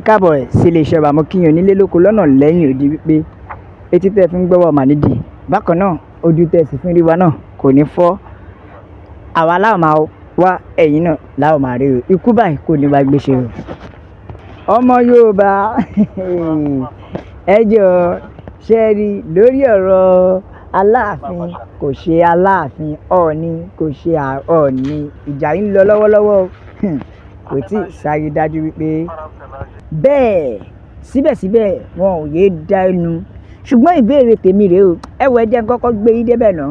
Káàbọ̀ sí iléeṣẹ́ wa. Mo kí yín onílé lóko lọ́nà lẹ́yìn odi wípé etí tẹ́ fi ń gbọ́ wa mà nídìí. Bákan náà, ojú tẹ́ sì fi ń rí wa náà kò ní fọ́. Àwa láò máa wá, ẹ̀yin náà láò máa rí o. Ikú báyìí kò ní wá gbéṣe o. Ọmọ Yorùbá, ẹ jọ̀ọ́, ṣe rí lórí ọ̀rọ̀ Aláàfin kò ṣe Aláàfin, Ọọ̀ni kò ṣe Ọọ̀ni, ìjà yìí ń lọ lọ́wọ́lọ́wọ́ o. Kò tí ì sáré dájú wípé bẹ́ẹ̀ síbẹ̀síbẹ̀ wọn ò yéé dá ẹnu. Ṣùgbọ́n ìbéèrè tèmi rèé o, ẹ wo, ẹ jẹ́ n kọ́kọ́ gbé yín débẹ̀ náà.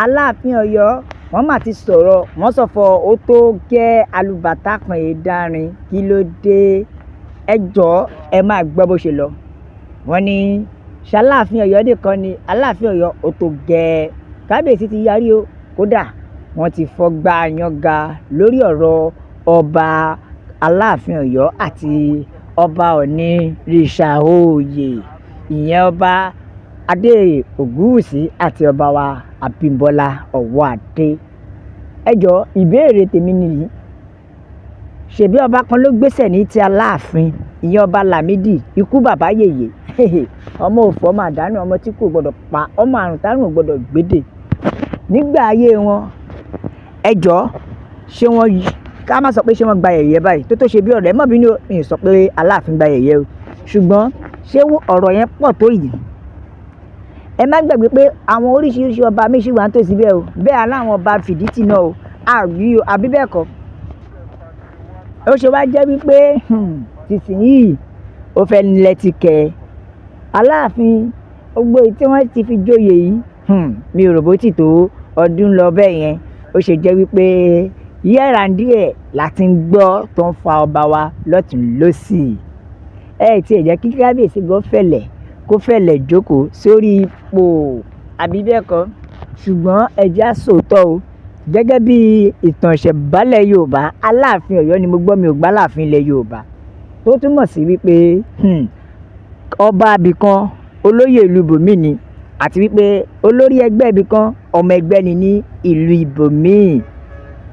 Aláàfin Ọ̀yọ́, wọ́n mà ti sọ̀rọ̀, wọ́n sọ̀fọ̀ ó tó gẹ́ alùbàtà kan èédárin. Kí ló dé? Ẹ jọ̀ọ́, ẹ máa gbọ́ bó ṣe lọ. Wọ́n ní ṣaláàfin Ọ̀yọ́ nìkan ni Aláàfin Ọ̀yọ́ ó tó gẹ́. Kábíyèsí ti yarí o, kódà wọ́n ti fọgbá yángá lórí ọ̀rọ̀ ọba Aláàfin Ọ̀yọ́ àti ọba Ọ̀ọ̀ni rìṣà òòyè, ìyẹn ọba Adé Ògúnwùsì àti ọba wa Abímbọ́lá Ọwọ́adé. Ẹ jọ̀ọ́, ìbéèrè tèmi nìyí: ṣebí ọba kan ló gbéṣẹ̀ ní ti Aláàfin, ìyẹn ọba Lámìdí, ikú bàbá yèyé, ọmọ òfò, ọmọ àdánù, ọmọ tí kò gbọdọ̀ pa, ọmọ àrùn tárùn ò gbọdọ̀ gbédè nígbà ayé wọn. Ẹ jọ̀ọ́, ṣé wọ́n, ká má sọ pé ṣé wọ́n gba yẹ̀yẹ́ báyìí tó tó ṣe bí ọ̀rẹ́ mọ́ bínú, mi sọ pé Aláàfin gba yẹ̀yẹ́ o, ṣùgbọ́n ṣé ọ̀rọ̀ yẹn pọ̀ tó yìí? Ẹ má gbàgbé pé àwọn oríṣiríṣi ọba míì ṣì wà ń tòsí bẹ́ẹ̀ o, bẹ́ẹ̀ aláwọn ọba fìdítì náà o, àbí o, àbí bẹ́ẹ̀ kọ́? Ó ṣe wá jẹ́ wípé tìsínyìí ó fẹ́ lẹ́tìkẹ́ Aláàfin, gbogbo èyí tí wọ́n ti fi joyè yìí, mi ò rò bó ti tó ọdún lọ bẹ́ẹ̀ yẹn. Ó ṣe jẹ́ wípé yẹ́ra díẹ̀ láti ń gbọ́ tó ń fa ọba wa lọ́tùn lọ́sì. Ẹ tí ẹ jẹ́ kí kábíyèsí gan fẹ̀lẹ̀ kó fẹ̀lẹ̀ jókòó sórí ipò, àbí bẹ́ẹ̀ kọ́? Ṣùgbọ́n ẹ jẹ́ á sòótọ́ o, gẹ́gẹ́ bí ìtàn ìṣẹ̀bálẹ̀ Yorùbá, Aláàfin Ọ̀yọ́ ni mo gbọ́, mi ò gbọ́ Aláàfin ilẹ̀ Yorùbá, tó túmọ̀ sí wípé ọba ibìkan, olóyè ìlú ibòmíì ni, àti wípé olórí ẹgbẹ́ ibìkan, ọmọ ẹgbẹ́ ni ní ìlú ibòmíì.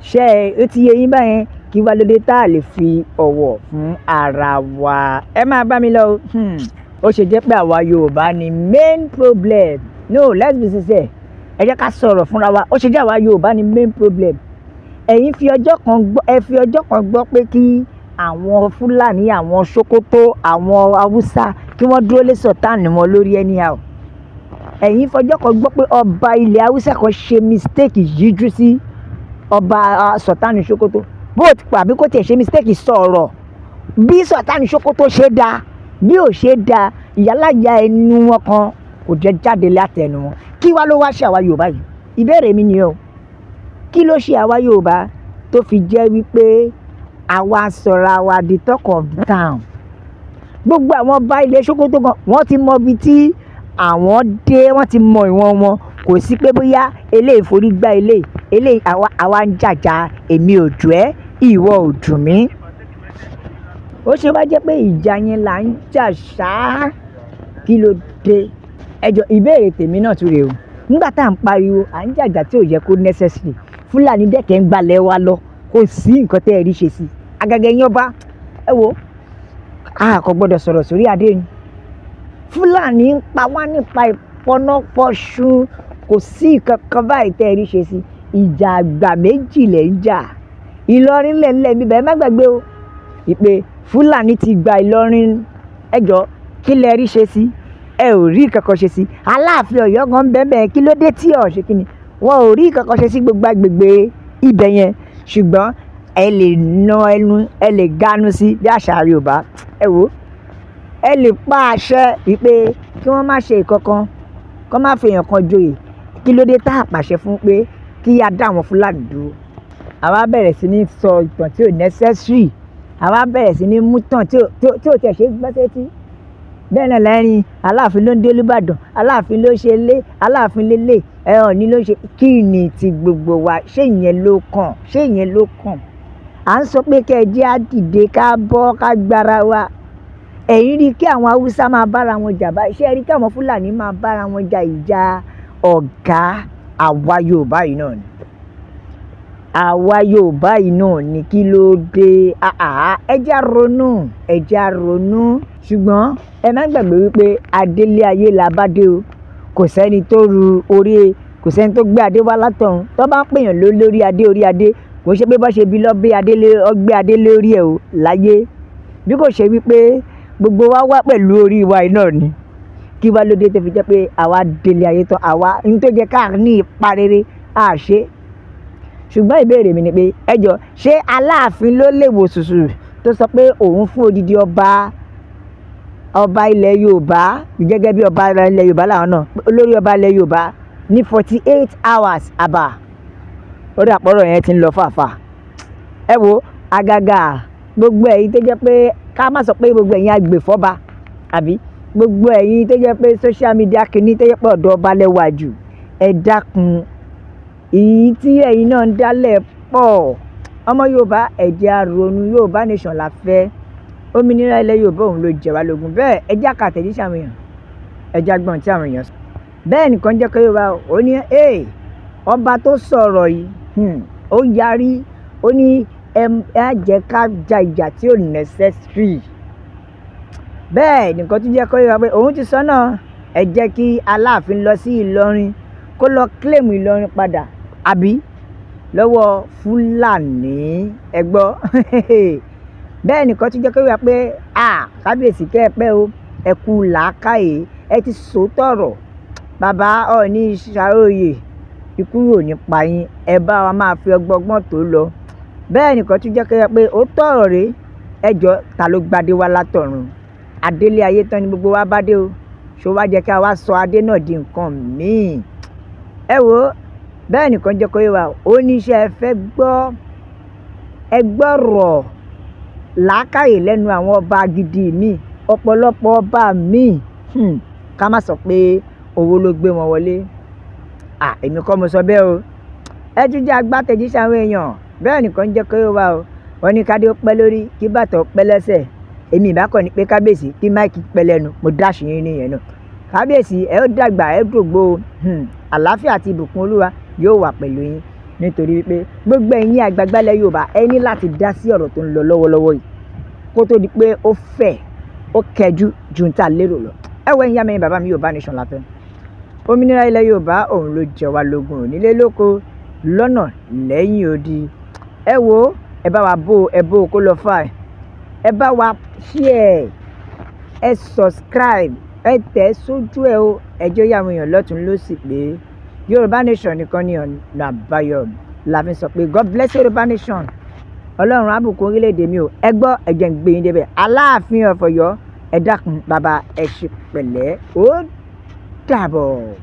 Ṣé ó ti yé yín báyẹn? Kí wá lóde tá a lè fi ọ̀wọ̀ fún ara wa? Ẹ máa bá mi lọ o. Ó ṣe jẹ́ pé àwa Yorùbá ni main problem? No, let's be sincere, ẹ jẹ́ ká sọ̀rọ̀ fúnra wa. Ó ṣe jẹ́ àwa Yorùbá ni main problem? Ẹ̀yin fi ọjọ́ kan gbọ́, ẹ fi ọjọ́ kan gbọ́ pé kí àwọn Fúlàní, àwọn Sókótó, àwọn Haúsá, kí wọ́n dúró lé Sultan wọn lórí anyhow? Ẹ̀yin fọjọ́ kan gbọ́ pé ọba ilẹ̀ Haúsá kan ṣe mistake yíjú sí ọba Sultan Sókótó, bó ti pa, àbí kó tiẹ̀ ṣe mistake sọ̀rọ̀ bí Sultan Sókótó ṣe dáa, bí ò ṣe dáa, ìyálàyà ẹnu wọn kan kò jẹ́ jáde látẹnu wọn? Kí wá ló wá ṣe àwa Yorùbá yìí? Ìbéèrè mi nìyẹn o. Kí ló ṣe àwa Yorùbá tó fi jẹ́ wípé àwa sọ̀rọ̀ àwa the talk of the town? Gbogbo àwọn ọba ilẹ̀ Sókótó gan, wọ́n ti mọ ibi tí àwọn dé, wọ́n ti mọ ìwọ̀n wọn. Kò sí pé bóyá eléyìí forí gbá eléyìí, eléyìí. Àwa ń jàjà èmi ò jù ẹ́, ìwọ ò jù mí. Ó ṣe wá jẹ́ pé ìjà yẹn là ń jà ṣáá? Kí ló dé? Ẹ jọ̀ọ́, ìbéèrè tèmi náà tún rèé o. Nígbà tá à ń pariwo, à ń jàjà tí ò yẹ kó necessary, Fúlàní dẹ̀kẹ́ ń gbalẹ̀ wa lọ, kò sí nǹkan tẹ́ ẹ rí ṣe sí. Àgàgà ẹ̀yin ọba, ẹ wo, a kò gbọ́dọ̀ sọ̀rọ̀ sórí adé ni. Fúlàní ń pa wá nípa ìpọnápọ̀ṣù, kò sí nǹkan kan báyìí tẹ́ ẹ rí ṣe sí. Ìjà àgbà méjì lẹ̀ ń jà. Ìlọrin lẹ́ńlẹ́ bíbẹ̀, ẹ má gbàgbé o ìpè Fúlàní ti gba Ìlọrin. Ẹ jọ̀ọ́, kí lẹ rí ṣe sí? Ẹ ò rí kankan ṣe sí. Aláàfin Ọ̀yọ́ gan bẹ́ẹ̀, kí ló dé tí ọ̀ ṣe kí ni wọn ò rí kankan ṣe sí gbogbo agbègbè ibẹ̀ yẹn? Ṣùgbọ́n ẹ lè na ẹnu, ẹ lè ganu sí bí àṣà Yorùbá. Ẹ wò, ẹ lè pa àṣẹ wípé kí wọ́n má ṣe ìkankan, kí wọ́n má fi èèyàn kan joyè. Kí ló dé tá a pàṣẹ fún pé kí a dá àwọn Fúlàní dúró? Àwa bẹ̀rẹ̀ sí ní sọ ìtàn tí ò necessary, àwa bẹ̀rẹ̀ sí ní mú tàn tí ò tẹ̀ ṣe gbọ́ sétí. Bẹ́ẹ̀ náà lẹ́rìn Aláàfin ló ń dé Olúbàdàn, Aláàfin ló ṣe lé, Aláàfin lélẹ̀, ẹ̀ Ọọ̀ni ló ṣe. Kí ni ti gbogbo wa? Ṣé ìyẹn ló kàn? Ṣé ìyẹn ló kàn? À ń sọ pé kẹ́ ẹ jẹ́ á dìde, ká bọ́, ká gbára wa. Ẹ̀yin rí kí àwọn Haúsá máa bára wọn jà báyìí? Ṣé ẹ rí kí àwọn Fúlàní máa bára wọn jà? Ìjà ọ̀gá àwa Yorùbá yìí náà ni. Àwa Yorùbá yìí náà ní, kí ló dé? Ẹ jẹ́ á ronú, ẹ jẹ́ á ronú. Ṣùgbọ́n ẹ má gbàgbé wípé adélé ayé la bá dé o. Kò sẹ́ni tó ru orí, kò sẹ́ni tó gbé adé wá látọ̀run. Tó bá ń pèèyàn lórí adé, orí adé, kò ṣe pé bó ṣe bí lọ́ gbé adé lé, ọ gbé adé lórí ẹ̀ o láyé. Bí kò ṣe wípé gbogbo wa wá pẹ̀lú orí wa yìí náà ni. Kí wá ló dé tó fi jẹ́ pé àwa délé ayé tán, àwa ní tó jẹ́ ká ní ipa rere a ṣe? Ṣùgbọ́n ìbéèrè mi ni pé, ẹ jọ̀ọ́, ṣé Aláàfin ló lè wò sùsù tó sọ pé òun fún odidi ọba, ọba ilẹ̀ Yorùbá, gẹ́gẹ́ bí ọba ilẹ̀ Yorùbá làwọn náà, olórí ọba ilẹ̀ Yorùbá ní 48 hours? Àbà ó dà pọ̀rọ̀ yẹn ti ń lọ fàáfà. Ẹ wo àgàgà gbogbo ẹ̀yin tó jẹ́ pé, ká má sọ pé gbogbo ẹ̀yin agbèfọ́ba, àbí gbogbo ẹ̀yin tó jẹ́ pé social media kìíní tó jẹ́ pé ọ̀dọ̀ ọba lẹ́wà jù, ẹ dákun, èyí tí ẹ̀yin náà ń dálẹ̀ pọ̀. Ọmọ Yorùbá, ẹ jẹ́ á ronú. Yorùbá nation la fẹ́. Òmìnira ilẹ̀ Yorùbá, òun ló jẹ wá lógún. Bẹ́ẹ̀ ẹ jẹ́ àkàtẹ̀jíṣẹ́ àwọn èèyàn, ẹ jẹ́ àgbọ̀n tí àwọn èèyàn sọ. Bẹ́ẹ̀ nìkan jẹ́ kó Yorùbá, ó ní ọba tó sọ̀rọ̀ yìí, ó yarí, ó ní ẹ á jẹ́ ká ja ìjà tí ò necessary. Bẹ́ẹ̀ nìkan tún jẹ́ kó Yorùbá pé òun ti sọ náà, ẹ jẹ́ kí Aláàfin lọ sí Ìlọrin, kó lọ claim Ìlọrin padà, àbí lọ́wọ́ Fúlàní. Ẹ gbọ́. Bẹ́ẹ̀ nìkan tún jẹ́ kó wá pé a kábíyèsí, kẹ́ ẹ pẹ́ o, ẹ kú làákàyè, ẹ ti sòótọ́ ọ̀rọ̀. Bàbá Ọọ̀ni ṣàròyè, ikú ò ní pa yín, ẹ bá wa máa fi ọgbọ́n tó lọ. Bẹ́ẹ̀ nìkan tún jẹ́ kó yẹ pé ó tọ̀rọ̀ rèé. Ẹ jọ, ta ló gbadé wá látọ̀run? Adélé ayé tán ni gbogbo wa bá dé o. Ṣó wá jẹ́ kí a wá sọ adé náà di nǹkan míì? Ẹ wo, bẹ́ẹ̀ nìkan jẹ́ kó yé wa, ó ní iṣẹ́ ẹ fẹ́ gbọ́, ẹ gbọ́rọ̀ làákàyè lẹ́nu àwọn ọba gidi míì. Ọ̀pọ̀lọpọ̀ ọba míì, ká má sọ pé owó ló gbé wọn wọlé. À, èmi kọ́ mo sọ bẹ́ẹ̀ o. Ẹ tún jẹ́ agbátẹ̀jíṣẹ́ àwọn èèyàn. Bẹ́ẹ̀ nìkan jẹ́ kó yé wa o, wọ́n ní kádé ó pẹ́ lórí, kí bàtà ó pẹ́ lẹ́sẹ̀. Èmi ìbá kàn ní pé kábíyèsí, kí mic pẹ́ lẹ́nu. Mo dáṣì yín nìyẹn náà. Kábíyèsí, ẹ ó dàgbà, ẹ dògbò o. Àlàáfíà àti ìbùkún Olúwa yóò wà pẹ̀lú yín, nítorí wípé gbogbo ẹ̀yin àgbààgbà ilẹ̀ Yorùbá, ẹ ní láti dá sí ọ̀rọ̀ tó ń lọ lọ́wọ́lọ́wọ́ yìí, kó tó di pé ó fẹ̀, ó kẹjú ju n ta lérò lọ. Ẹ wọ, ẹ̀yin ìyá mi, bàbá mi, Yorùbá nation la fẹ́. Òmìnira ilẹ̀ Yorùbá, òun ló jẹ wá lógún, nílé lóko, lọ́nà lẹ́yìn odi. Ẹ wo, ẹ bá wa bó ẹ bó kó lọ fà, ẹ bá wa share, ẹ subscribe, ẹ tẹ̀ sójú ẹ o. Ẹ jẹ́ yà àwọn èèyàn lọ́tún lósì pé Yorùbá nation nìkan ní ọ̀nà àbáyọ. La fi sọ pé God bless Yorùbá nation. Ọlọ́run á bùkún orílẹ̀-èdè mi o. Ẹ gbọ́, ẹ jẹ́ ń gbé yín débẹ̀. Aláàfin of Ọ̀yọ́, ẹ dákun bàbá, ẹ ṣe pẹ̀lẹ́, ó dàbọ̀.